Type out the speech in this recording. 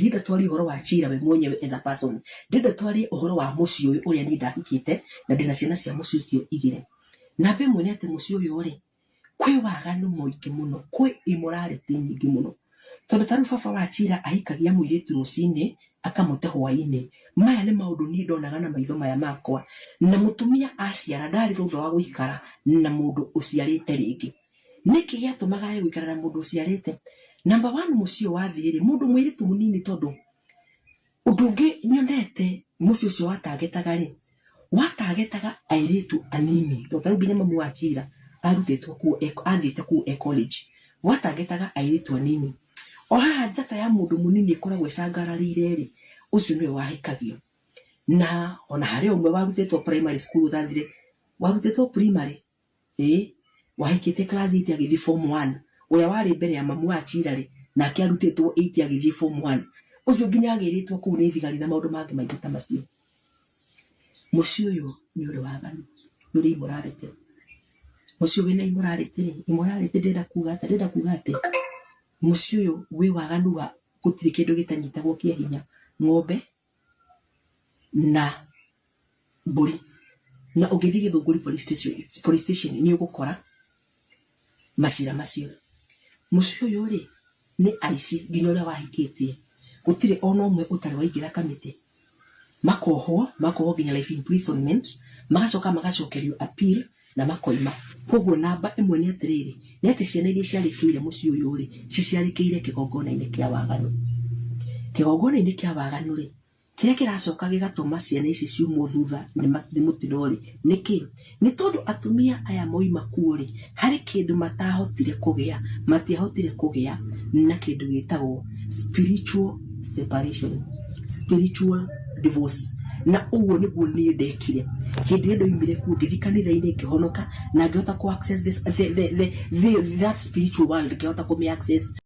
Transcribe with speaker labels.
Speaker 1: Ndĩrenda twarie ũhoro wa Chira we mwenyewe as a person. Ndĩrenda twarie ũhoro wa mũciĩ ũyũ ũrĩa niĩ ndahikĩte na ndĩna ciana cia mũciĩ ũcio igĩrĩ. Namba ĩmwe nĩ atĩ mũciĩ ũyũ rĩ, kwĩ waganu mũingĩ mũno, kwĩ immorality nyingĩ mũno. Tondũ ta rĩu baba wa Chira ahikagia mũirĩtu rũcinĩ akamũte hwainĩ. Maya nĩ maũndũ niĩ ndonaga na maitho maya makwa. Na mũtumia aciara ndarĩ rũtha wa gũikara na mũndũ ũciarĩte rĩngĩ. Nĩkĩ gĩatũmaga age gũikara na mũndũ ũciarĩte? Number one mũciĩ ũyũ wathiĩ rĩ, mũndũ mũirĩtu mũnini tondũ ũndũ ũngĩ nyonete mũciĩ ũcio watagetaga rĩ, watagetaga airĩtu anini tondũ tarĩu nginya mami wa Kira arutĩtwo kuo athiĩte kũu e college. Watagetaga airĩtu anini. O haha njata ya mũndũ mũnini ĩkoragwo ĩcangararĩire rĩ, ũcio nĩwe wahikagio. Na ona harĩ ũmwe warutĩtwo primary school ũtathire, warutĩtwo primary ĩĩ wahikĩte class 8 agĩthiĩ form 1. Ũrĩa warĩ mbere ya mamu wa Chira rĩ, nake arutĩtwo 8 agĩthiĩ form 1. Ũcio nginya agĩrĩtwo kũu nĩ thigari na maũndũ mangĩ maingĩ ta macio. Mũciĩ ũyũ nĩ ũrĩ waganu, nĩ ũrĩ immorality. Mũciĩ ũyũ wĩna immorality rĩ, immorality ndĩrenda kuga atĩa? Ndĩrenda kuga atĩ mũciĩ ũyũ wĩ waganu wa gũtirĩ kĩndũ gĩtanyitagwo kĩa hinya, ng'ombe na mbũri. Na ũngĩthiĩ Gĩthũngũri police station nĩ ũgũkora macira macio. Mũciĩ ũyũ rĩ, nĩ aici nginya ũrĩa wahikĩtie. Gũtirĩ ona ũmwe ũtarĩ waingĩra kamĩtĩ. Makohwo, makohwo nginya life imprisonment, magacoka magacokerio appeal na makoima. Koguo namba ĩmwe nĩ atĩrĩrĩ, nĩ atĩ ciana iria ciarĩkĩire mũciĩ ũyũ rĩ, ciciarĩkĩire kĩgongona-inĩ kĩa waganu. Kĩgongona-inĩ kĩa waganu rĩ, kĩrĩa kĩracoka gĩgatũma ciana ici ciumwo thutha nĩ mũtino rĩ, nĩ kĩ? Nĩ tondũ atumia aya moima kuo rĩ, harĩ kĩndũ matahotire kũgĩa, matiahotire kũgĩa na kĩndũ gĩtagwo spiritual separation, spiritual divorce. Na ũguo nĩguo niĩ ndekire. Hĩndĩ ĩrĩa ndoimire kuo ngĩthiĩ kanitha-inĩ ngĩhonoka na ngĩhota kũ access this, the, that spiritual world, ngĩhota kũmĩ access.